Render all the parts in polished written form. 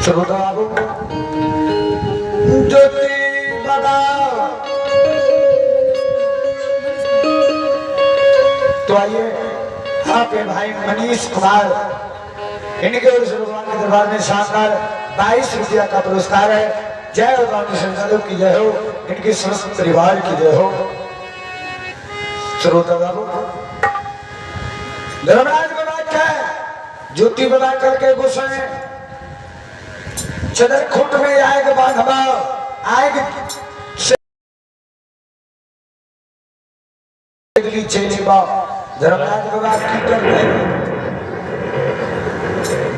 श्रोता बाबू ज्योति बाबा तो आइए आपके भाई मनीष कुमार, इनके ओर से भगवान के दरबार में शानदार 22 रुपया का पुरस्कार है। जय हो भगवान श्रद्धालु की जय हो, इनके समस्त परिवार की जय हो। श्रोता बाबू धर्मराज बाबा क्या ज्योति बाबा करके गुस्से चदर खुट में आएगा बांधवा आएगा चले धर्मराज बाबा की करते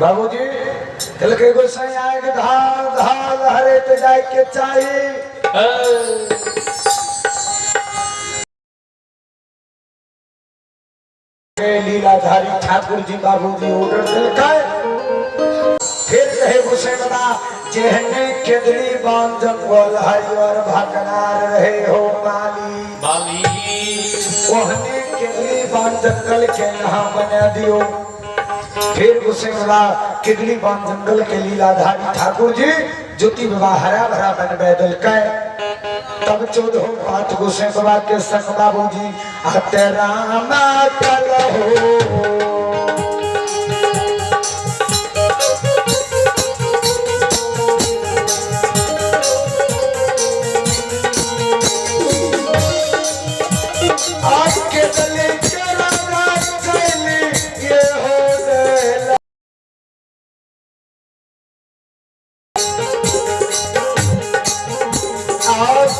बाबूजी कल के गोसाई आएगा धार धार हरे ते जाए के चाहिए। लीलाधारी ठाकुर जी बाबूजी ऑर्डर दिलकै। फिर कहे गोसाई बाबा जेहने केदली बान जंगल हरियर भकनार रहे हो माली माली, ओहने केदली बान जंगल के यहाँ बना दियो। फिर गोसाई बाबा केदली बान जंगल के लीलाधारी ठाकुर जी ज्योति बाबा हरा भरा बनबे दिलकै। तब 14 पाठ गोसाई बाबा के संग बाबूजी आते रामा कल हो। आपके गले के राजा चली ये हो गए। आज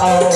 आओ।